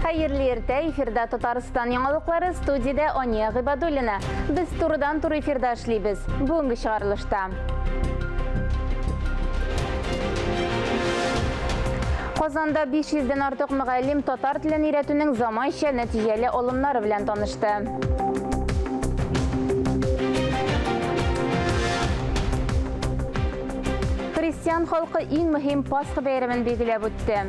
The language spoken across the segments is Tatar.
Хәерле иртә, эфирда Татарстан яңалыклары, студиядә Ания Гыйбадуллина. Без турыдан-туры эфирда эшлибез. Бүгенге чыгарылышта. Казанда 500 дән артык мөгаллим татар телен өйрәтүнең заманча нәтиҗәле алымнары белән танышты. Христиан халкы иң мөһим Пасха бәйрәмен билгеләп үтте.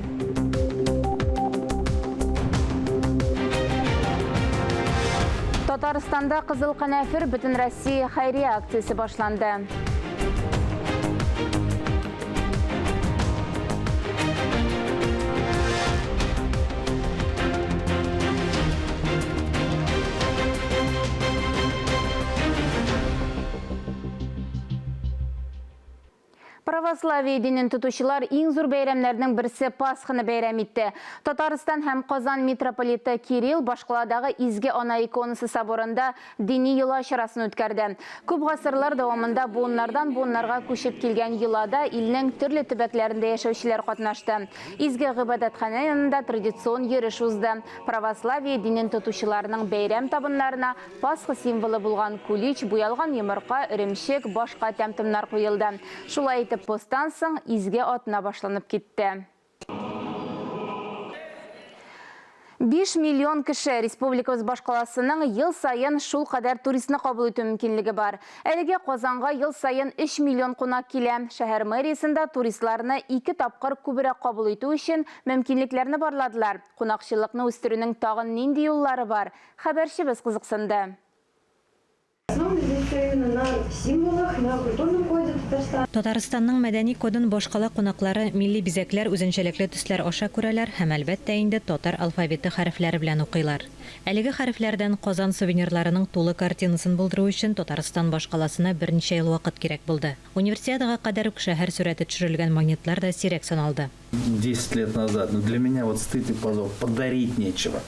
Татарстанда Кызыл канәфер Бөтенроссия хәйрия акциясе башланды. Православие динен тотучылар иң зур бәйрәмнәрнең берсе Пасханы бәйрәм итте. Татарстан һәм Казан митрополиты Кирилл башкаладагы Изге Ана иконасы соборында дини йола чарасын үткәрде. Күп гасырлар дәвамында буыннардан буыннарга күчеп килгән йолада илнең төрле төбәкләрендә яшәүчеләр катнашты. Изге гыйбадәтханә янында традицион йөреш узды. Православие динен тотучыларның бәйрәм табыннарына Пасха символы булган кулич, буялган йомырка, эремчек, башка тәм-томнар куелды. Шулай итеп, посттан соң изге атна башланып китте. 5 миллион кеше республикабыз башкаласының ел саен шулкадәр туристны кабул итү мөмкинлеге бар. Әлегә Казанга ел саен 3 миллион кунак килә. Шәһәр мэриясендә туристларны ике тапкыр күбрәк кабул итү өчен мөмкинлекләрне барладылар. Кунакчыллыкны үстерүнең тагын нинди юллары бар? Хәбәрчебез кызыксынды. Татарстанның мәдәни кодын башкала кунаклары милли бизәкләр, үзенчәлекле төсләр аша күрәләр һәм, әлбәттә инде, татар алфавиты хәрефләре белән укыйлар. Әлеге хәрефләрдән Казан сувенирларының тулы картинасын булдыру өчен Татарстан башкаласына берничә ел вакыт кирәк булды. Универсиадага кадәр үк шәһәр сурәте төшерелгән магнитлар да сирәк саналды. Десять лет назад, ну для меня вот стыд и позор, подарить нечего.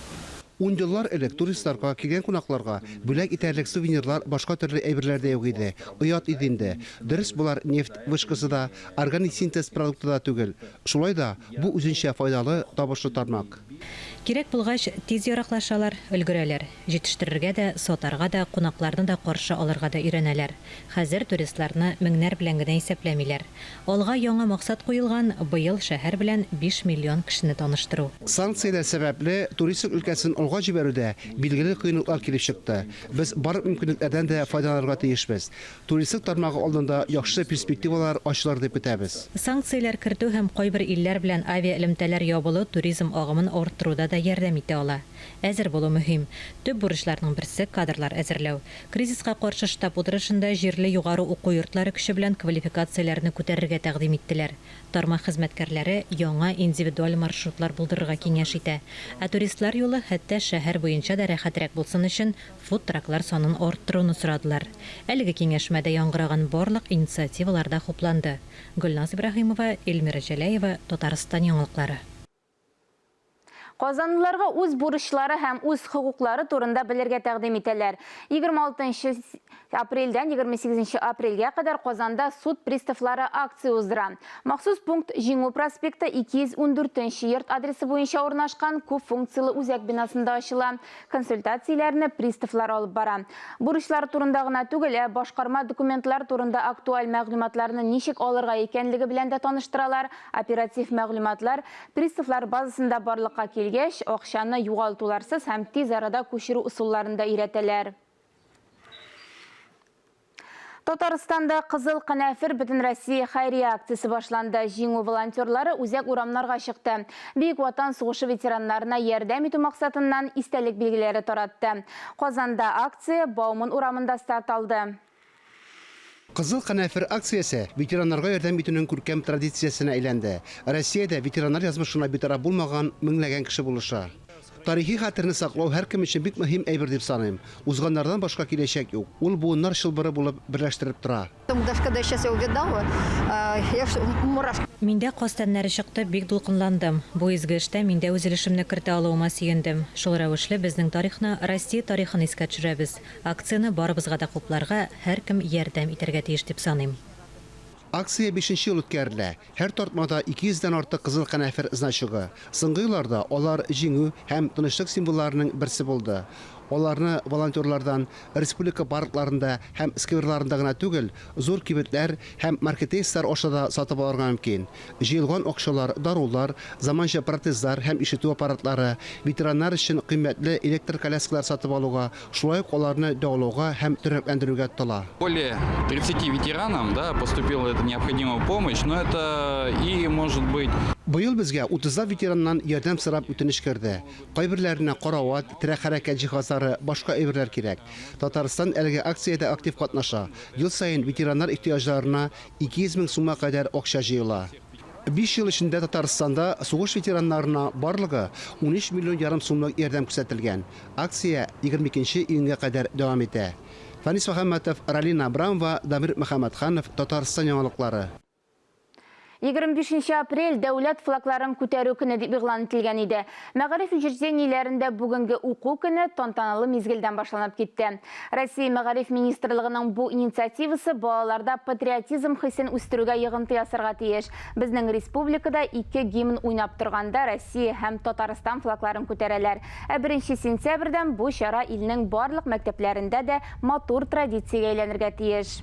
Ун еллар элек туристларга, килгән кунакларга бүләк итәрлек сувенирлар, башка төрле әйберләр дә юк иде. Оят иде инде. Дөрес, болар нефть вышкасы да, органик синтез продукты да түгел. Шулай да, бу үзенчә файдалы, табышлы тармак. Кирәк булгач, тиз яраклашалар, өлгерәләр. Җитештерергә дә, сатарга да, кунакларны да каршы алырга да өйрәнәләр. Хәзер туристларны меңнәр белән генә исәпләмиләр. Алга яңа максат куелган, быел шәһәр белән 5 миллион кешене таныштыру. Санкцияләр сәбәпле, туристик өлкәсен алга җибәрүдә билгеле кыенлыклар килеп чыкты. Без барлык мөмкинлекләрдән дә файдаланырга тиешбез. Туристлык тармагы алдында яхшы перспективалар ачылыр дип көтәбез. Санкцияләр кертү һәм кайбер илләр белән авиаэлемтәләр ябылу туризм агымын арттыруда да ярдәм итә ала. Әзер булу мөһим. Төп бурычларның берсе, кадрлар әзерләү. Кризиска каршы штаб утырышында җирле югары уку йортлары көче белән квалификацияләрне күтәрергә тәкъдим иттеләр. Тармак хезмәткәрләре яңа индивидуаль маршрутлар булдырырга киңәш итә. Ә туристлар юлы хәтта шәһәр буенча да рәхәтрәк булсын өчен фуд-траклар санын арттыруны сорадылар. Әлеге киңәшмәдә яңгыраган барлык инициативалар да хупланды. Гөлназ Ибраһимова, Эльмира Җәләева, Татарстан яңалыклары. Казанлыларга үз бурычлары һәм үз хокуклары турында белергә тәкъдим итәләр. 26 апрельдән 28 апрельгә кадәр Казанда суд приставлары акция уздыра. Махсус пункт Җиңү проспекты 214 нче йорт адресы буенча урнашкан күп функцияле үзәк бинасында ачыла. Консультацияләрне приставлар алып бара. Бурычлар турында гына түгел, ә башкарма документлар турында актуаль мәгълүматларны ничек алырга икәнлеге белән дә таныштыралар. Оператив мәгълүматлар приставлар базасында барлыкка килгәч, акчаны югалтуларсыз һәм тиз арада күчерү ысулларын да өйрәтәләр. Татарстанда Кызыл канәфер Бөтенроссия хәйрия акциясе башланды. Җиңү волонтерлары үзәк урамнарга чыкты. Бөек Ватан сугышы ветераннарына ярдәм итү максатыннан истәлек билгеләре таратты. Казанда акция Бауман урамында старт алды. Кызыл канәфер акциясе ветераннарга ярдәм итүнең күркәм традициясенә әйләнде. Россиядә ветераннар язмышына битараф булмаган меңләгән кеше булыша. Тарихи хәтерне саклау һәркем өчен бик мөһим әйбер дип саныйм. Узганнардан башка киләчәк юк. Ул буыннар чылбыры булып берләштереп тора. Миндә каз тәннәре чыкты, бик дулкынландым. Бу изге эштә мин дә үз өлешемне кертә алуыма сөендем. Шул рәвешле безнең тарихны, Россия тарихын искә төшерәбез. Акцияне барыбызга да хупларга, һәркем ярдәм итәргә тиеш дип саныйм. Акция бишенче ел үткәрелә. Һәр тартмада 200 дән артык кызыл канәфер значогы. Соңгы елларда алар җиңү һәм тынычлык символларының берсе булды. Аларны волонтерлардан республика паркларында һәм скверларында гына түгел, зур кибетләр һәм маркетейслар аша да сатып алырга мөмкин. Җыелган акчалар дарулар, заманча протезлар һәм ишетү аппаратлары, ветераннар өчен кыйммәтле электр коляскалар сатып алуга, шулай ук аларны дәвалауга һәм тернәкләндерүгә тотыла. Более 30 ветеранам, да, поступила эта необходимая помощь, но это и может быть. Быел безгә утызлап ветераннан ярдәм сорап үтенеч керде. Кайберләренә карават, терәк-хәрәкәт җиһазлары, башка әйберләр кирәк. Татарстан әлеге акциядә актив катнаша. Ел саен ветераннар ихтыяҗларына 200 мең сумга кадәр акча җыела. Биш ел эчендә Татарстанда сугыш ветераннарына барлыгы 13 миллион ярым сумлык ярдәм күрсәтелгән. Акция 22 нче июньгә кадәр дәвам итә. Фәнис Мөхәммәтов, Ралина Абрамова, Дамир Мөхәммәтханов, Татарстан яңалыклары. 25 нче апрель дәүләт флагларын күтәрү көне дип игълан ителгән иде. Мәгариф учреждениеләрендә бүгенге уку көне тантаналы мизгелдән башланып китте. Россия Мәгариф министрлыгының бу инициативасы балаларда патриотизм хисен үстерүгә йогынты ясарга тиеш. Безнең республикада ике гимн уйнап торганда Россия һәм Татарстан флагларын күтәрәләр. Ә беренче сентябрьдән бу чара илнең барлык мәктәпләрендә дә матур традициягә әйләнергә тиеш.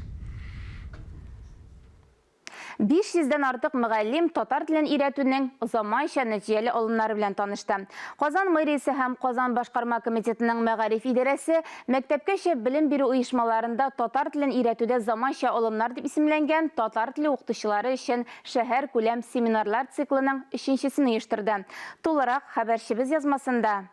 500 дән артык мөгаллим татар телен өйрәтүнең заманча нәтиҗәле алымнары белән танышты. Казан мэриясе һәм Казан башкарма комитетының мәгариф идарәсе мәктәпкәчә белем бирү оешмаларында татар телен өйрәтүдә заманча алымнар дип исемләнгән татар теле укытучылары өчен шәһәркүләм семинарлар циклының өченчесен оештырды. Тулырак, хәбәрчебез язмасында.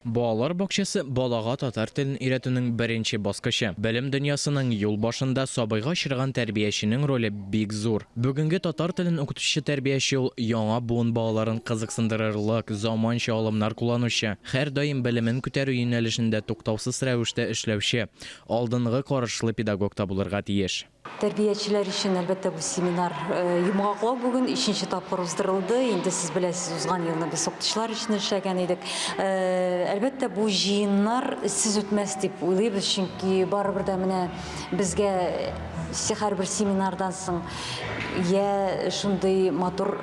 Балалар бакчасы, балага татар телен өйрәтүнең беренче баскычы. Белем дөньясының юл башында сабыйга очраган тәрбияченең роле бик зур. Бүгенге татар телен укытучы тәрбияче ул яңа буын балаларын кызыксындырырлык, заманча алымнар кулланучы, һәрдаим белемен күтәрү юнәлешендә туктаусыз рәвештә эшләүче, алдынгы карашлы педагог та булырга тиеш. Тәрбиячеләр өчен, әлбәттә, бу семинар йомгаклау бүген өченче тапкыр уздырылды. Инде сез беләсез, узган елны без укытучылар өчен эшләгән идек. Әлбәттә, бу җыеннар эзсез үтмәс дип уйлыйбыз, чөнки барыбер дә менә безгә һәрбер семинардан соң я шундый матур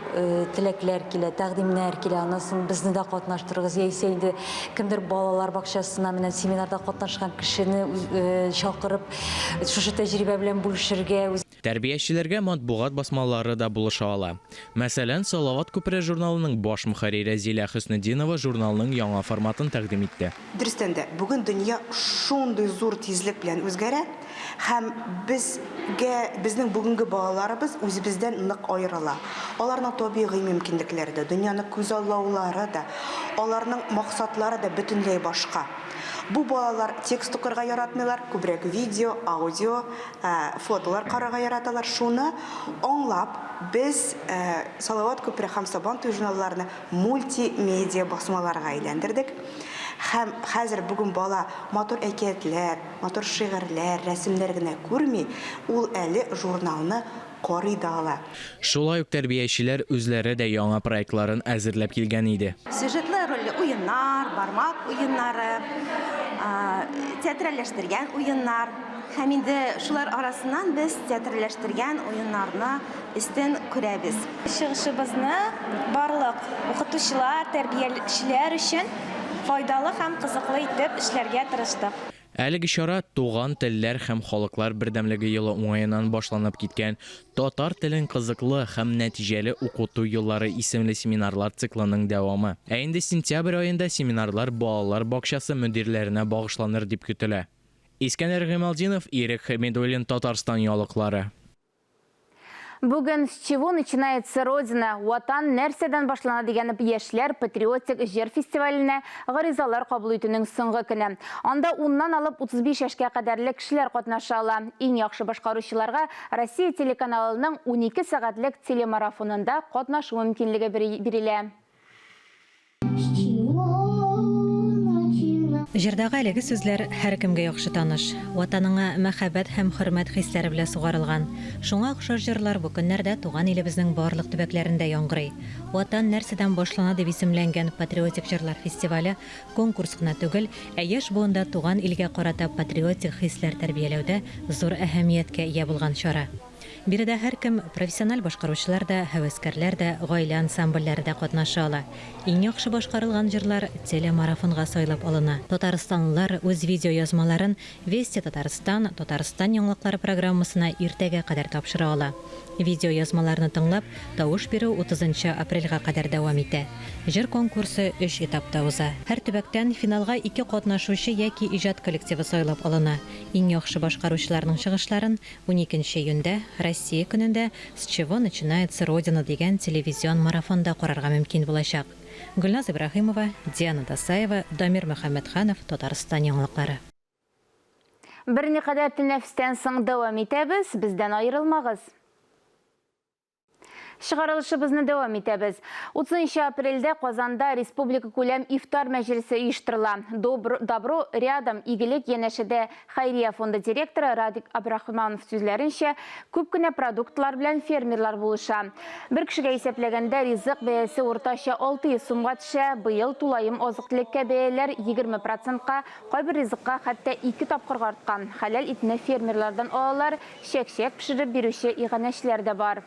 теләкләр килә, тәкъдимнәр килә, аннан соң безне дә катнаштырыгыз, яисә инде кемдер балалар бакчасына менә семинарда катнашкан кешене чакырып, Шушы тәҗрибә белән бүлешергә. Тәрбиячеләргә матбугат басмалары да булыша ала. Мәсәлән, Салават күпере журналының баш мөхәррире Зилә Хөснетдинова журналның яңа форматын тәкъдим итте. Дөрестән дә, бүген дөнья шундый зур тизлек белән үзгәрә һәм безгә, безнең бүгенге балаларыбыз үзебездән нык аерыла. Аларның табигый мөмкинлекләре дә, дөньяны күзаллаулары да, аларның максатлары да бөтенләй башка. Бу балалар текст укырга яратмыйлар, күбрәк видео, аудио, фотолар карарга яраталар. Шуны аңлап, без Салават күпере һәм Сабан туе журналларны мультимедиа басмаларга әйләндердек. Һәм хәзер бүген бала матур әкиятләр, матур шигырьләр, рәсемнәр генә күрми, ул әле журналны карый да ала. Шулай ук тәрбиячеләр үзләре дә яңа проектларын әзерләп килгән иде. Сюжетлы рольле уеннар, бармак уеннары, театральләштергән уеннар. Һәм инде шулар арасыннан без театральләштергән уеннарны өстен күрәбез. Чыгышыбызны барлык укытучылар, тәрбиячеләр өчен файдалы һәм кызыклы итеп эшләргә тырыштык. Әлеге чара Туган телләр һәм халыклар бердәмлеге елы уңаеннан башланып киткән Татар телен кызыклы һәм нәтиҗәле укыту юллары исемле семинарлар циклының дәвамы. Ә инде сентябрь аенда семинарлар балалар бакчасы мөдирләренә багышланыр дип көтелә. Искәндәр Гыймалтдинов, Ирек Хәмидуллин, Татарстан яңалыклары. Бүген С чего начинается Родина? Ватан нәрсәдән башлана дигән яшьләр патриотик җыр фестиваленә гаризалар кабул итүнең соңгы көне. Анда уннан алып 35 яшькә кадәрле кешеләр катнаша ала. Иң яхшы башкаручыларга Россия телеканалының 12 сәгатьлек телемарафонында катнашу мөмкинлеге бирелә. Җырдагы әлеге сүзләр һәркемгә яхшы таныш. Ватаныңа мәхәббәт һәм хөрмәт хисләре белән сугарылган. Шуңа охшаш җырлар бу көннәрдә туган илебезнең барлык төбәкләрендә яңгырый. Ватан нәрсәдән башлана дип исемләнгән патриотик җырлар фестивале конкурс кына түгел, ә яшь буында туган илгә карата патриотик хисләр тәрбияләүдә зур әһәмияткә ия булган чара. Биредә һәркем, профессиональ башкаручылар да, һәвәскәрләр дә, гаилә ансамбльләре дә катнаша ала. Иң яхшы башкарылган җырлар телемарафонга сайлап алына. Татарстанлылар үз видеоязмаларын Вести Татарстан, Татарстан яңалыклары программасына иртәгә кадәр тапшыра ала. Видеоязмаларны тыңлап, тавыш бирү утызынчы апрельгә кадәр дәвам итә. Җыр конкурсы өч этапта уза. Һәр төбәктән финалга ике катнашучы яки иҗат коллективы сайлап алына. Иң яхшы башкаручыларның чыгышларын уникенче июньдә, Россия көнендә С чего начинается Родина дигән телевизион марафонда карарга мөмкин булачак. Гөлназ Ибраһимова, Диана Дасаева, Дамир Мөхәммәтханов, Татарстан яңалыклары. Берникадәр тәнәфестән соң дәвам итәбез, бездән аерылмагыз. Чыгарылышыбызны дәвам итәбез. 30 нчы апрельдә Казанда республикакүләм ифтар мәҗлесе оештырыла. Добро, добро рядом, игелек янәшәдә хәйрия фонды директоры Радик Абрахманов сүзләренчә, күп кенә продуктлар белән фермерлар булыша. Бер кешегә исәпләгәндә ризык бәясе уртача 600 сумга төшә. Быел тулаем азык-төлеккә бәяләр 20 процентка, кайбер ризыкка хәтта ике тапкырга арткан. Хәләл итне фермерлардан алалар, Чәк-чәк пешереп бирүче иганәчеләр дә бар.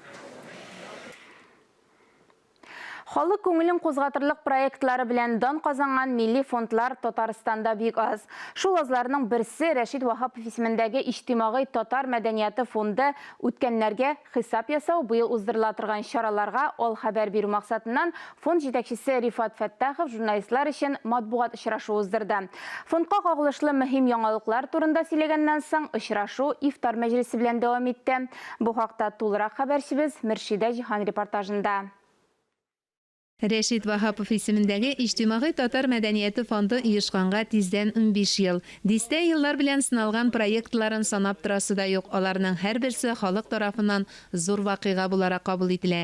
Халык күңелен кузгатырлык проектлары белән дан казанган милли фондлар Татарстанда бик аз. Шул азларның берсе Рәшит Ваһапов исемендәге Иҗтимагый татар мәдәнияты фонды үткәннәргә хисап ясау, быел уздырыла торган чараларга алхәбәр бирү максатыннан фонд җитәкчесе Рифат Фәттахов журналистлар өчен матбугат очрашуы уздырды. Фондка кагылышлы мөһим яңалыклар турында сөйләгәннән соң, очрашу ифтар мәҗлесе белән дәвам итте. Бу хакта тулырак хәбәрчебез Мөршидә Җиһан репортажында. Рәшит Ваһапов исемендәге Иҗтимагый татар мәдәнияте фонды оешканга тиздән 15 ел. Дистә еллар белән сыналган проектларын санап торасы да юк, аларның һәрберсе халык тарафыннан зур вакыйга буларак кабул ителә.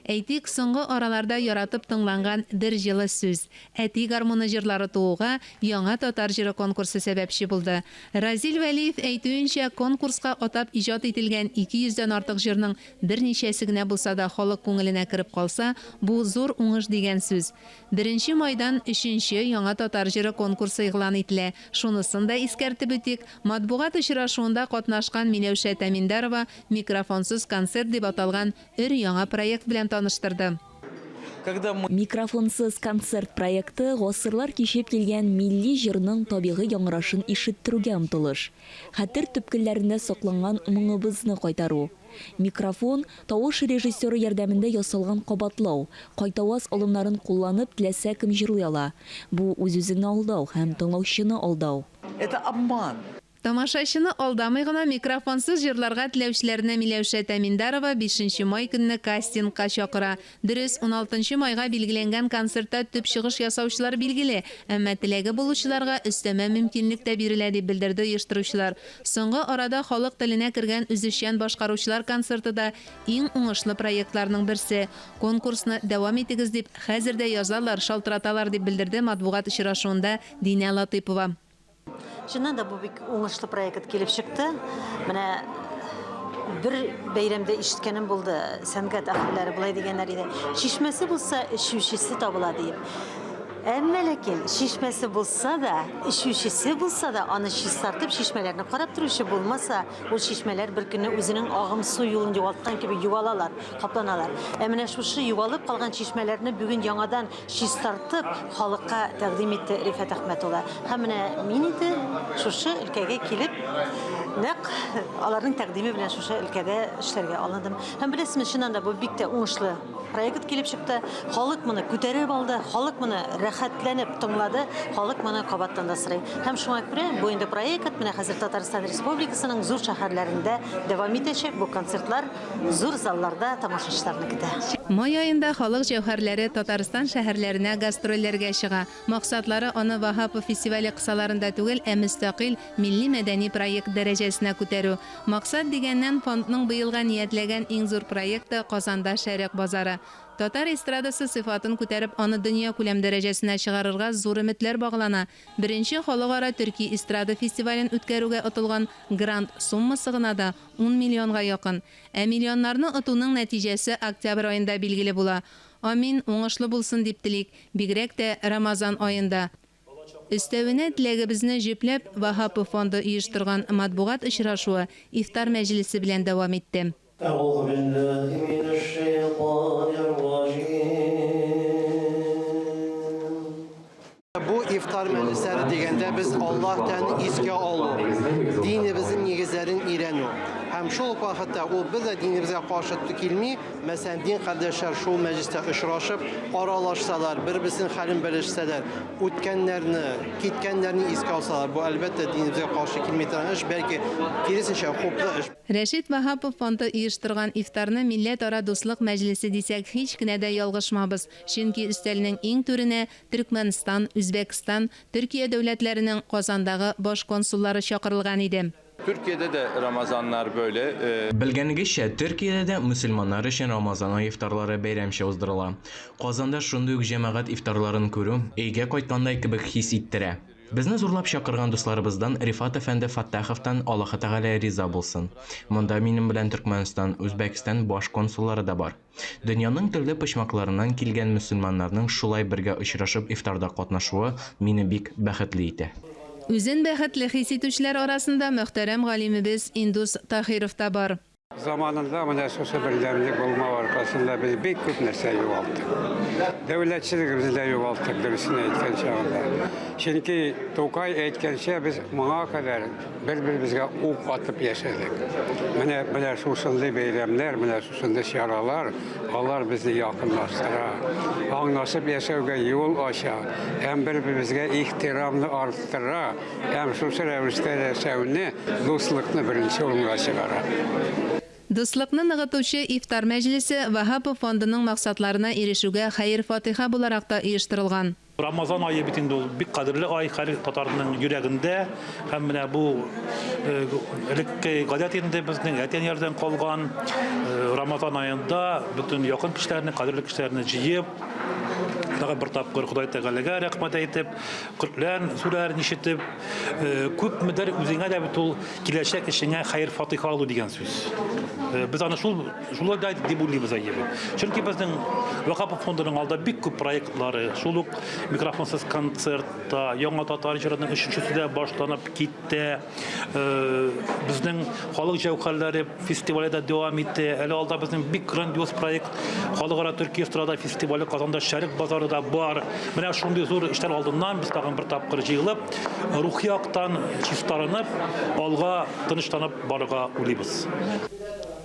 Әйтик, соңгы араларда яратып тыңланган Бер җылы сүз, Әти гармуны җырлары тууга Яңа татар җыры конкурсы сәбәпче булды. Разил Вәлиев әйтүенчә, конкурска атап иҗат ителгән 200 дән артык җырның берничәсе генә булса да халык күңеленә кереп калса, бу зур уңыш дигән сүз. Беренче майдан өченче Яңа татар җыры конкурсы игълан ителә. Шунысын да искәртеп үтик, матбугат очрашуында катнашкан Миләүшә Тәминдарова Микрофонсыз концерт дип аталган өр-яңа проект белән таныштырды. Микрофонсыз концерт проекты, гасырлар кичеп килгән милли җырның табигый яңгырашын ишеттерүгә омтылыш. Хәтер төпкелләрендә сакланган моңыбызны кайтару. Микрофон, тавыш режиссеры ярдәмендә ясалган кабатлау, кайтаваз алымнарын кулланып теләсә кем җырлый ала. Бу үз-үзеңне алдау һәм тыңлаучыны алдау. Это обман. Тамашачыны алдамый гына микрофонсыз җырларга теләүчеләрне Миләүшә Тәминдарова бишенче май көнне кастингка чакыра. Дөрес, уналтынчы майга билгеләнгән концертта төп чыгыш ясаучылар билгеле, әмма теләге булучыларга өстәмә мөмкинлек тә бирелә, дип белдерде оештыручылар. Соңгы арада халык теленә кергән үзешчән башкаручылар концерты да иң уңышлы проектларның берсе. Конкурсны дәвам итегез дип, хәзер дә язалар, шалтыраталар, дип белдерде матбугат очрашуында Динә Латыйпова. Чыннан да бу бик уңышлы проект килеп чыкты. Менә бер бәйрәмдә ишеткәнем булды, сәнгать әһелләре болай дигәннәр иде. Чишмәсе булса, эчүчесе табыла диеп. Әмма ләкин чишмәсе булса да, эчүчесе булса да, аны чистартып, чишмәләрне карап торучы булмаса, ул чишмәләр бер көнне үзенең агым су юлын югалткан кебек югалалар, капланалар. Ә менә шушы югалып калган чишмәләрне бүген яңадан чистартып, халыкка тәкъдим итте Рифат Әхмәт улы. Һәм менә мин инде шушы өлкәгә килеп, нәкъ аларның тәкъдиме белән шушы өлкәдә эшләргә алындым. Һәм беләсезме, чыннан да бу бик тә уңышлы проект килеп чыкты. Халык моны күтәреп алды, халык моны рәхәтләнеп тыңлады, халык моны кабаттан да сорый. Һәм шуңа күрә бу инде проект менә хәзер Татарстан Республикасының зур шәһәрләрендә дәвам итәчәк. Бу концертлар Зур залларда тамашачыларны көтә. Май аенда халык җәүһәрләре Татарстан шәһәрләренә гастрольләргә чыга. Максатлары, аны Ваһапов фестивале кысаларында түгел, ә мөстәкыйль милли-мәдәни проект дәрәҗәсенә күтәрү. Максат дигәннән, фондның быелга ниятләгән иң зур проекты, Казанда Шәрык базары. Татар эстрадасы сыйфатын күтәреп, аны дөньякүләм дәрәҗәсенә чыгарырга зур өметләр баглана. Беренче халыкара төрки эстрада фестивален үткәрүгә отылган грант суммасы гына да Ун миллионга якын. Ә миллионнарны отуның нәтиҗәсе октябрь аенда билгеле була. Амин, уңышлы булсын дип телик, бигрәк тә Рамазан аенда. Өстәвенә, теләгебезне җөпләп, Ваһапов фонды оештырган матбугат очрашуы ифтар мәҗлесе белән дәвам итте. Әгъузу биллаһи минәш-шәйтанир-раҗим. Бу ифтар мәҗлесләре дигәндә без Аллаһ Тәгаләне искә алу, динебезнең нигезләрен өйрәнү. Һәм шул ук вакытта ул бер дә динебезгә каршы килми. Мәсәлән, дин кардәшләр шул мәҗлестә очрашып, аралашсалар, бер-берсенең хәлен белешсәләр, үткәннәрне, киткәннәрне искә алсалар, бу, әлбәттә, динебезгә каршы килми торган эш, бәлки, киресенчә, хуплы эш. Рәшит Ваһапов фонды оештырган ифтарны милләтара дуслык мәҗлесе дисәк, һич кенә дә ялгышмабыз. Чөнки өстәлнең иң түренә Төркмәнстан, Үзбәкстан, Төркия дәүләтләренең Казандагы баш консуллары чакырылган иде. Төркиядә дә Рамазаннар böyle. Белгәнегезчә, Төркиядә дә мөселманнар өчен Рамазан ае ифтарлары бәйрәмчә уздырыла. Казанда шундый ук җәмәгать ифтарларын күрү, өйгә кайткандай кебек хис иттерә. Безне зурлап чакырган дусларыбыздан Рифат әфәнде Фәттаховтан Аллаһы Тәгалә риза булсын. Монда минем белән Төркмәнстан, Үзбәкстан баш консуллары да бар. Дөньяның төрле почмакларыннан килгән мөселманнарның шулай бергә очрашып ифтарда катнашуы мине бик бәхетле итә. Үзен бәхетле хис итүчеләр арасында мөхтәрәм галимебез Индус Таһиров та бар. Заманында менә шушы бердәмлек булмау аркасында без бик күп нәрсә югалттык. Дәүләтчелегебезне дә югалттык, дөресен әйткән чагында. Чөнки Тукай әйткәнчә, без моңа кадәр бер-беребезгә ук атып яшәдек. Менә менә шушындый бәйрәмнәр, менә шушындый чаралар, алар безне якынлаштыра, аңлашып яшәүгә юл ача һәм бер-беребезгә ихтирамны арттыра һәм шушы рәвештә яшәүне, дуслыкны беренче урынга чыгара. Дуслыкны ныгытучы ифтар мәҗлесе Ваһапов фондының максатларына ирешүгә хәер-фатыйха буларак та оештырылган. Рамазан ае бит инде ул бик кадерле ай, һәр татарның йөрәгендә. Һәм менә бу э, элекке гадәт инде безнең әти-әниләрдән калган э, Рамазан аенда бөтен якын кешеләрне, кадерле кешеләрне җыеп, тагы бер тапкыр Ходай Тәгаләгә рәхмәт әйтеп, Коръән сүрәләрен ишетеп, э, күпмедер үзеңә дә бит ул киләчәк эшеңә хәер-фатиха алу дигән сүз. Без аны шул шулай да дип уйлыйбыз әйе. Чөнки безнең Вахапов фондының алда бик күп проектлары, шул ук микрофонсыз концертта, яңа татар җырының өченчесе дә башланып китте. Безнең халык җәүһәрләре фестивале дә дәвам итте. Әле алда безнең бик грандиоз проект Халыкара төрки эстрада фестивале Казанда Шәрык базары да бар. Менә шундый зур эшләр алдыннан без тагын бер тапкыр җыелып, рухи яктан чистарынып, алга тынычланып барырга уйлыйбыз.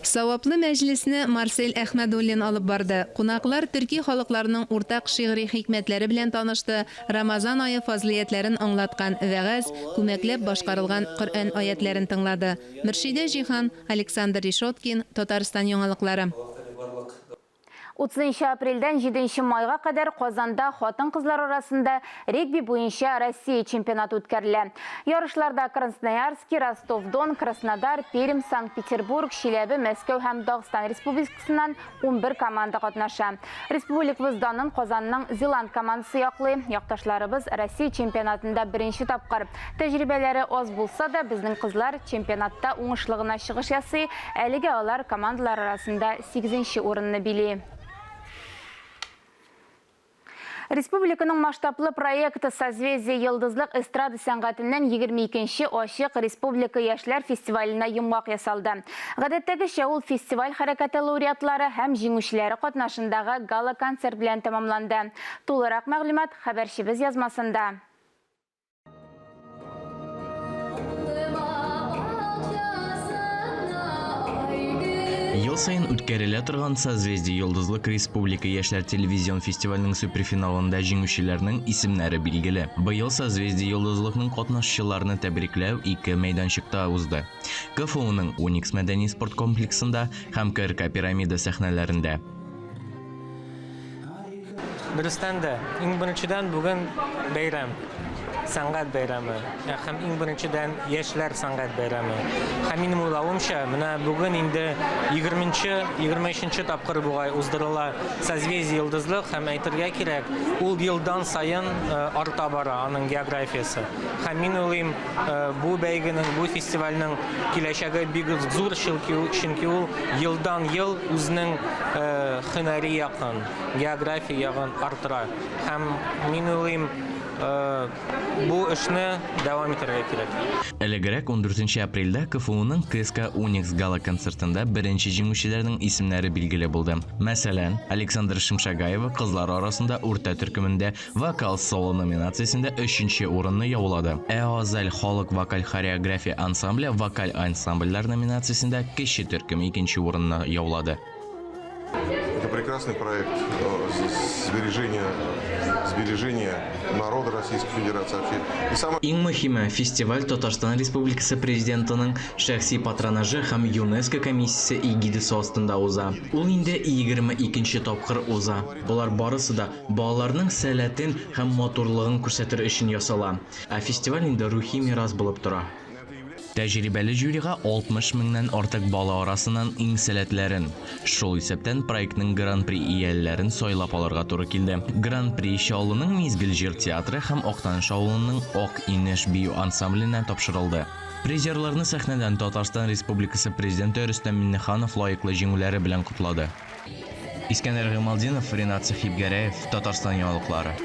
Саваплы мәҗлесне Марсель Әхмәдуллин алып барды. Кунаклар төрки халыкларның уртак шигъри хикмәтләре белән танышты, Рамазан ае фазлыятләрен аңлаткан вәгазь, күмәкләп башкарылган Коръән аятләрен тыңлады. Мөршидә Җиһан, Александр Решеткин, Татарстан яңалыклары. 30 апрельдән 7 майга кадәр Казанда хатын-кызлар арасында регби буенча Россия чемпионаты үткәрелә. Ярышларда Красноярский, Ростов-Дон, Краснодар, Пермь, Санкт-Петербург, Чиләбе, Мәскәү һәм Дагстан республикасыннан 11 команда катнаша. Республикабыз данын Казанның Зеланд командасы яклый. Якташларыбыз Россия чемпионатында беренче тапкыр. Тәҗрибәләре аз булса да, безнең кызлар чемпионатта уңышлы гына чыгыш ясый. Әлегә алар командалар арасында сигезенче урынны били. Республиканың масштаблы проекты Созвездие Йолдызлык эстрада сәнгатеннән 22 нче ачык республика яшьләр фестиваленә йомгак ясалды. Гадәттәгечә ул фестиваль хәрәкәте лауреатлары һәм җиңүчеләре катнашындагы гала-концерт белән тәмамланды. Тулырак мәгълүмат хәбәрчебез язмасында. Ел саен үткәрелә торган Созвездие-Йолдызлык республика яшьләр телевизион фестиваленең суперфиналында җиңүчеләрнең исемнәре билгеле. Быел Созвездие-Йолдызлыкның катнашчыларны тәбрикләү ике мәйданчыкта узды. КФУның Уникс мәдәни-спорт комплексында һәм КРК Пирамида сәхнәләрендә. Дөрестән дә, иң беренчедән бүген бәйрәм, сәнгать бәйрәме. Ә, һәм иң беренчедән яшьләр сәнгать бәйрәме. Һәм минем уйлавымча, менә бүген инде 20-нче, 23-нче тапкыр бугай уздырыла Созвездие Йолдызлык һәм әйтергә кирәк, ул елдан саен э, арта бара аның географиясе. Һәм мин уйлыйм, э, бу бәйгенең, бу фестивальнең киләчәге бик зур, чөнки ул елдан-ел үзенең э, һөнәри якын, география ягын арттыра. Һәм мин уйлыйм, бу эшне дәвам итәргә кирәк. Элегрәк, ундүртенче апрельдә КФУның КСК Уникс гала-концертында беренче җиңүчеләрнең исемнәре билгеле булды. Мәсәлән, Александра Шимшагаева кызлар арасында урта төркемендә Вокал-соло номинациясендә өченче урынны яулады. Ә Азаль халык вокаль-хореография ансамбле Вокаль ансамбльләр номинациясендә кече төркем икенче урынны яулады. Это прекрасный проект э, сбережения, сбережения народа Российской Федерации вообще. И самое... Иң мөһиме, фестиваль Татарстан Республикасы Президентының шәхси патронажы һәм ЮНЕСКО комиссиясе эгидасы астында уза. Ул инде 22 нче тапкыр уза. Болар барысы да балаларның сәләтен һәм матурлыгын күрсәтер өчен ясала. Ә фестиваль инде рухи мирас булып тора. Тәҗрибәле жюрига 60 меңнән артык бала арасыннан иң сәләтләрен, шул исәптән проектның Гран-при ияләрен сайлап алырга туры килде. Гран-при Чаллының Мизгел җыр театры һәм Актаныш авылының Ак инеш бию ансамбленә тапшырылды. Призерларны сәхнәдән Татарстан Республикасы Президенты Рөстәм Миңнеханов лаеклы җиңүләре белән котлады. Искәндәр Гыймалтдинов, Ринат Сәхибгәрәев, Татарстан яңалыклары.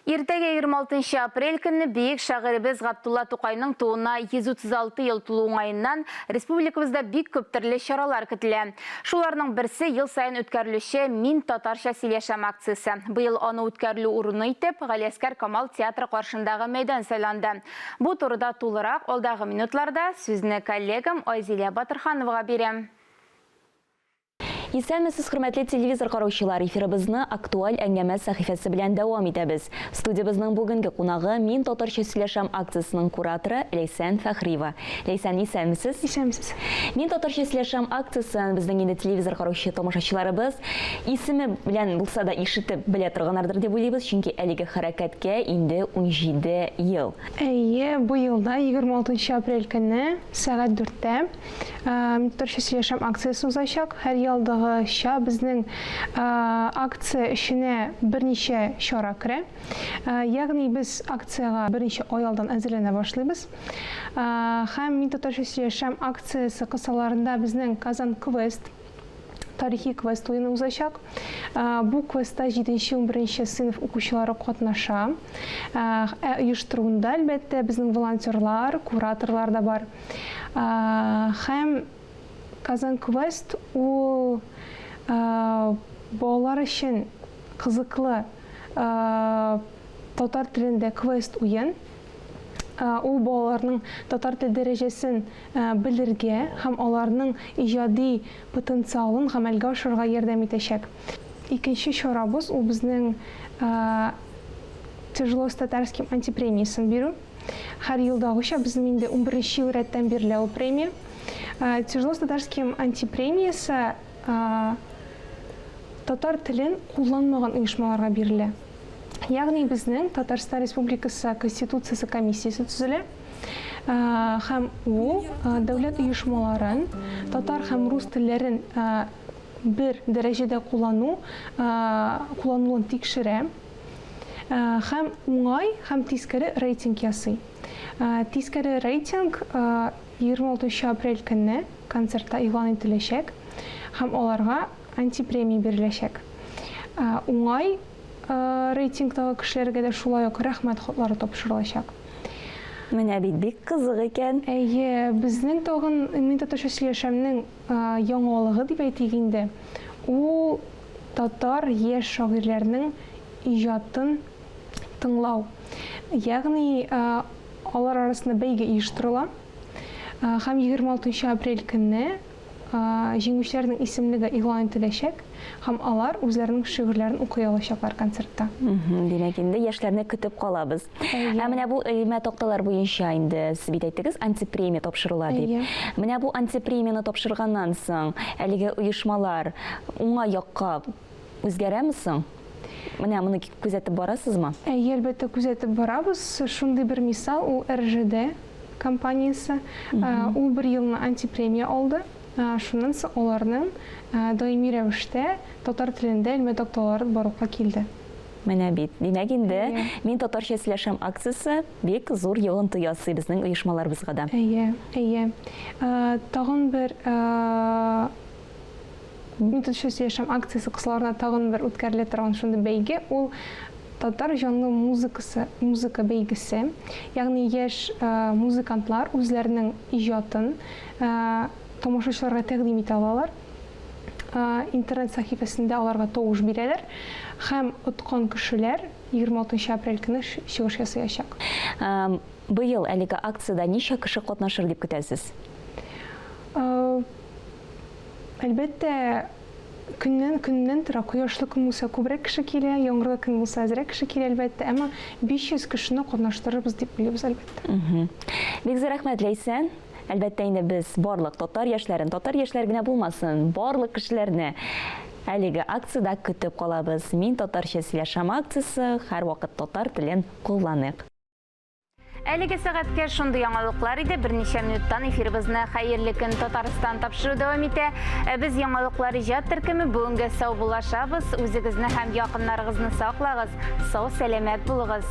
Иртәгә 26 апрель көнне бөек шагыйребез Габдулла Тукайның тууына 136 ел тулу уңаеннан республикабызда бик күп төрле чаралар көтелә. Шуларның берсе ел саен үткәрелүче Мин татарча сөйләшәм акциясе. Быел аны үткәрелү урыны итеп Галиәсгар Камал театры каршындагы мәйдан сайланды. Бу турыда тулырак алдагы минутларда сүзне коллегам Айзилә Батырхановага бирәм. Исәнмесез, хөрмәтле телевизор караучылар! Эфирыбызны Актуаль әңгәмә сәхифәсе белән дәвам итәбез. Студиябезнең бүгенге кунагы, Мин татарча сөйләшәм акциясенең кураторы Ләйсән Фәхриева. Ләйсән, исәнмесез! Исәнмесез! Мин татарча сөйләшәм акциясен безнең инде телевизор караучы тамашачыларыбыз исеме белән булса да ишетеп белә торганнардыр дип уйлыйбыз, чөнки әлеге хәрәкәткә инде 17 ел. Әйе, быел да 26 апрель көнне сәгать дүрттә Мин татарча сөйләшәм акциясе узачак. Һәр елдагыча безнең акция эченә берничә чара керә. Ягъни без акциягә берничә ай алдан әзерләнә башлыйбыз. Һәм Мин татарча сөйләшәм акциясе кысаларында безнең Казан квест тарихи квест уены узачак. Бу квестта җиденче-унберенче сыйныф укучылары катнаша. Ә оештыруында, әлбәттә, безнең волонтерлар, кураторлар да бар. Һәм Казан квест ул балалар өчен кызыклы татар телендә квест уен. Ул балаларның татар тел дәрәҗәсен белергә һәм аларның иҗади потенциалын гамәлгә ашырырга ярдәм итәчәк. Икенче чарабыз ул безнең Тяжело с татарским антипремиясен бирү. Һәр елдагыча безнең инде унберенче ел рәттән бирелә ул премия. Тяжело с татарским антипремиясе татар телен кулланмаган оешмаларга бирелә. Ягъни безнең Татарстан Республикасы Конституциясе комиссиясе төзелә. Һәм ул дәүләт оешмаларын татар һәм рус телләрен бер дәрәҗәдә куллану кулланылуын тикшерә. Һәм уңай, һәм тискәре рейтинг ясый. Тискәре рейтинг 26 апрель көнне концертта игълан ителәчәк һәм аларга антипремия биреләчәк. Уңай рейтингтагы кешеләргә дә шулай ук рәхмәт хатлары тапшырылачак. Менә бит бик кызык икән. Әйе, безнең тагын Мин татарча сөйләшәмнең яңалыгы дип әйтик инде, ул татар яшь шагыйрьләрнең иҗатын тыңлау. Ягъни алар арасында бәйге оештырыла. Һәм 26 апрель көнне җиңүчеләрнең исемлеге игълан ителәчәк һәм алар үзләренең шигырьләрен укый алачаклар концертта. Димәк, инде яшьләрне көтеп калабыз. Ә менә бу элмә такталар буенча инде сез бит әйттегез, антипремия тапшырыла дип. Менә бу антипремияне тапшырганнан соң әлеге оешмалар уңай якка үзгәрәме соң? Менә моны күзәтеп барасызмы? Әйе, әлбәттә, күзәтеп барабыз. Шундый бер мисал, ул РЖД компаниясе. Ул бер елны антипремия алды. Шуннан соң аларның даими рәвештә татар телендә элмә такталары барлыкка килде. Менә бит. Димәк инде, Мин татарча сөйләшәм акциясе бик зур йогынты ясый безнең оешмаларыбызга да. Әйе, әйе. Тагын бер. Мин татарча сөйләшәм акциясе кысаларында тагын бер үткәрелә торган шундый бәйге, ул татар җанлы музыкасы, музыка бәйгесе. Ягъни яшь музыкантлар үзләренең иҗатын тамашачыларга тәкъдим итә алалар. Интернет сәхифәсендә аларга тавыш бирәләр һәм откан кешеләр 26 апрель көне чыгыш ясаячак. Быел әлеге акциядә ничә кеше катнашыр дип көтәсез? Әлбәттә, көннән көннән тора. Кояшлы көн булса, күбрәк кеше килә, яңгырлы көн булса, әзрәк кеше килә, әлбәттә. Әмма 500 кешене катнаштырырбыз дип уйлыйбыз, әлбәттә. Бик зур рәхмәт, Ләйсән. Әлбәттә инде без барлык татар яшьләрен, татар яшьләре генә булмасын, барлык кешеләрне әлеге акциядә көтеп калабыз. Мин татарча сөйләшәм акциясе, һәрвакыт татар телен кулланыйк. Әлеге сәгатькә шундый яңалыклар иде. Берничә минуттан эфирыбызны Хәерле көн Татарстан тапшыру дәвам итә. Ә без яңалыклар иҗат төркеме бүгенгә саубуллашабыз. Үзегезне һәм якыннарыгызны саклагыз. Сау сәламәт булыгыз.